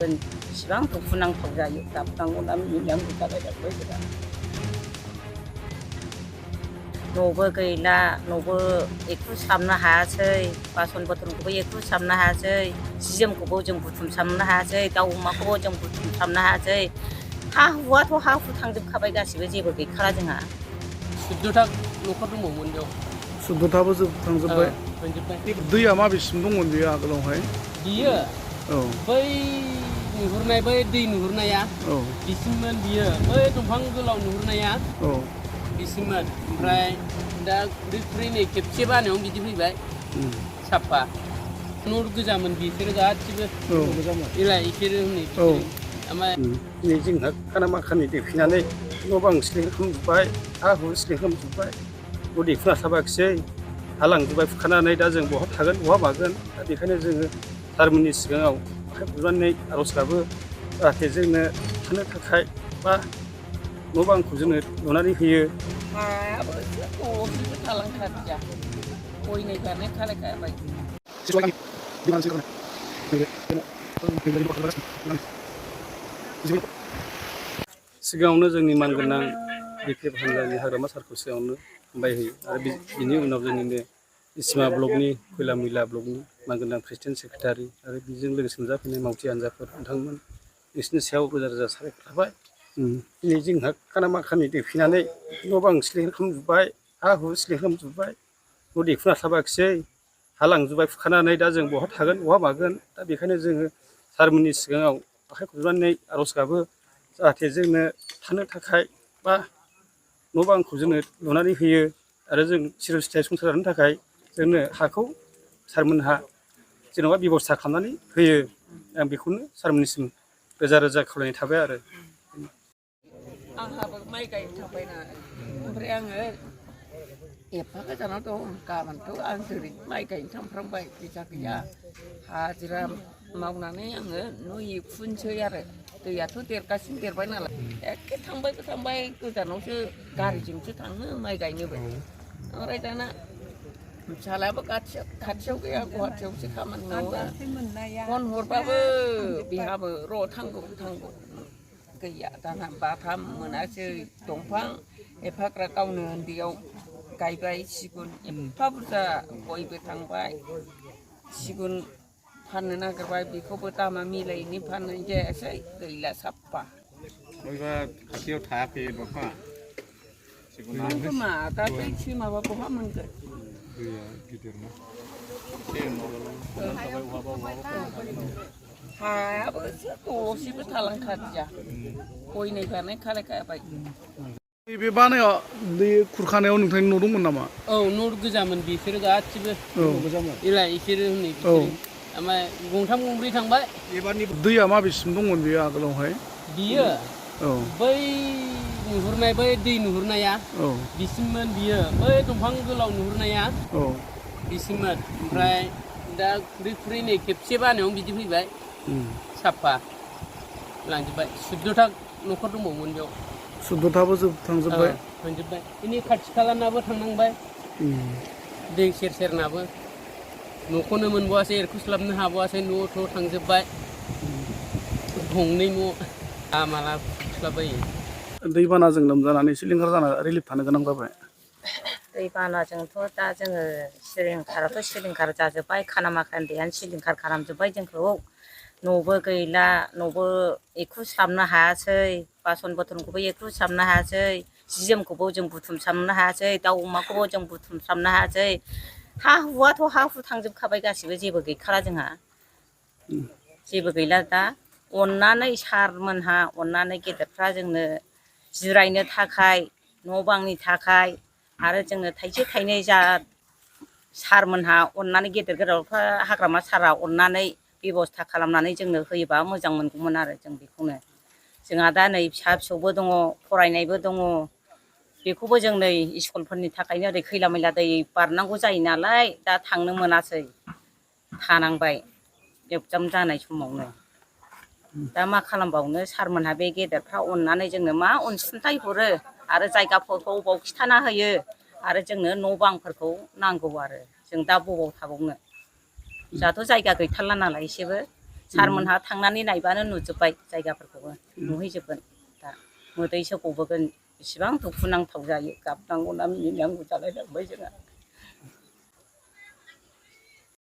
इसिबां दुखुनांथाव जायो गाबनांगौना मिनिनांगौ जाबाय दा बोथोरा न'बो गैला न'बो एखु साबनो हायासै बासन बरतनखौबो एखु साबनो हायासै जि जोमखौबो जों बुथुमसाबनो हायासै दाउ अमाखौबो जों बुथुमसाबनो हायासै हा हुआथ' हा हु थांजोबखाबाय गासिबो जेबो गैखाला जोंहा 14था न'खर दंबावोमोन बेयाव 14थाबो थांजोब्बाय दैया माबेसिम दंमोन बेयो आगोलावहाय बियो बै नुहुरनाय बै दै नुहुरनाया बिसिममोन बियो बै दंफां गोलाव नुहुरनाया बिसिममोन ओमफ्राय दा खुरै नै खेबसे बानायावनो बिदि फैबाय साफा न' गोजामोन बिसोरो गासिबो एलाय इसोरो हनै ओमफ्राय जोंहा खानामाखानि देफिनानै न' बां सिलिंखार खालामजोब्बाय हा हु सिलिंखार खालामजोब्बाय न' देफुना थाबाखिसै हा लांजोब्बाय खुरखानानै दा जों बहा थागोन बहा मागोन दा बेखायनो जोङो सारमोननि सिगाङाव आखाइ खबनानै आर'ज गाबो जाहाथे जोंनो थानो थाखाय बा न' बांखौ जोंनो लुनानै होयो हायाबो दल'सो थालांथारदिया गयनिफ्रायनो खालायखाबाय सिगाङावनो जोंनि मानगोनां बिपिएफ हान्जानि हाग्रामा सारखौ सिगाङावनो हामबाय होयो आरो बिनि उनाव जोंनिनो इसिमा ब्लकनि खैला मैला ब्लकनि मानगोनां प्रेसिडेन्ट सेक्रेटारि आरो बेजों लोगोसे नुजाफैनाय मावथि हान्जाफोर नोंथांमोन बिसोरनि सायाव रोजा रोजा साबायखर थाबाय दिनै जोंहा खानामाखानि देफिनानै न' बां सिलिंखार खालामजोब्बाय हा हु सिलिंखार खालामजोब्बाय न' देफुना थाबाखिसै हा लांजोब्बाय खुरखानानै दा जों बहा थागोन बहा मागोन दा बेखायनो जोङो सारमोननि सिगाङाव आखाइ खबनानै आर'ज गाबो जाहाथे जोंनो थानो थाखाय बा न' बांखौ जोंनो लुनानै होयो आरो जों सिर' सिथाय संसार जानो थाखाय जोंनो हाखौ सारमोनहा जेन'बा बेब'स्था खालामनानै होयो आं बेखौनो सारमोननिसिम रोजा रोजा खावलायनाय थाबाय आरो आंहाबो माइ गायनो थांबायना ओमफ्राय आङो एफा गोजानाव दं गाबोनथ' आं जेरै माइ गायनो थांफ्रांबाय फैसा गैया हाजिरा मावनानै आङो न' एखुनोसै आरो दैयाथ' देरगासिनो देरबाय नालाय एखे थांबायबो थांबाय गोजानावसो गारिजोंसो थाङो माइ गायनोबो ओमफ्राय दाना फिसालायाबो खाथियाव गैया गुवाहाटियावसो खामानि मावो फन हरबाबो बेहाबो र' थांगौ गैया दाना बाथाम मोनासै दंफां एफाग्रा गावनो उन्दैयाव गायबाय सिगुन एफा बुरजा गयबो थांबाय सिगुन फाननो नागिरबाय बेखौबो दामा मिलायैनि फाननाय जायासै गैला साफा खाथियाव थायाखै दंफाङा खोमा दा बै माबा बहा मोनगोन दैया गिदिरना हायाबो दल'सेबो थालांथारदिया गयनिफ्रायनो खालायखाबाय बे बानायाव दै खुरखानायाव नोंथांनि न' दंमोन नामा न' गोजामोन बिसोरो गासिबो एलाय इसोरो हनै ओमफ्राय गंथाम गंब्रै थांबाय दैया माबेसिम दंमोन बेयो आगोलावहाय बियो बै नुहुरनाय बै दै नुहुरनाया बिसिममोन बियो बै दंफां गोलाव नुहुरनाया बिसिममोन ओमफ्राय दा खुरै नै खेबसे बानायावनो बिदि फैबाय साफा लांजोब्बाय 14था न'खर दंबावोमोन बेयाव 14थाबो थांजोब्बाय बेनि खाथि खालानाबो थांनांबाय दै सेर सेरनाबो न'खौनो मोनबावासै एरखुस्लाबनो हाबावासै न' थ' थांजोब्बाय गंनै न' माला खुरस्लाबबायो दैबानाजों लोमजानानै सिलिंखार जाना रिलिफ थानो गोनां जाबाय दैबानाजोंथ' दा जोङो सिलिंखार जाजोब्बाय खानामाखानि दैयानो सिलिंखार खालामजोब्बाय जोंखौ न'बो गैला न'बो एखु साबनो हायासै बासन बरतनखौबो एखु साबनो हायासै जि जोमखौबो जों बुथुमसाबनो हायासै दाउ अमाखौबो जों बुथुमसाबनो हायासै हा हुआथ' हा हु थांजोबखाबाय गासिबो जेबो गैखाला जोंहा जेबो गैला दा अननानै सारमोनहा अननानै गेदेरफ्रा जोंनो जिरायनो थाखाय न' बांनि थाखाय आरो जोंनो थाइसे थाइनै जा सारमोनहा अननानै गेदेर गोलावफ्रा हाग्रामा सारा अननानै बेब'स्था खालामनानै जोंनो होयोबा मोजां मोनगौमोन आरो जों बेखौनो जोंहा दा नै फिसा फिसौबो दङ फरायनायबो दङ बेखौबो जों नै स्कुलफोरनि थाखायनो ओरै खैला मैला दै बारनांगौ जायो नालाय दा थांनो मोनासै थानांबाय एगजाम जानाय समावनो दा मा खालामबावनो सारमोनहा बे गेदेरफ्रा अननानै जोंनो मा अनसुंथाइ हरो आरो जायगाफोरखौ बबाव खिथाना होयो आरो जोंनो न' बांफोरखौ नांगौ आरो जों दा बबाव थाबावनो जोंहाथ' जायगा गैथारला नालाय एसेबो सारमोनहा थांनानै नायबानो नुजोब्बाय जायगाफोरखौबो नुहैजोबगोन दा मोदैसो गबोगोन इसिबां दुखुनांथाव जायो गाबनांगौ ना मिनिनांगौ जालायलांबाय जोंहा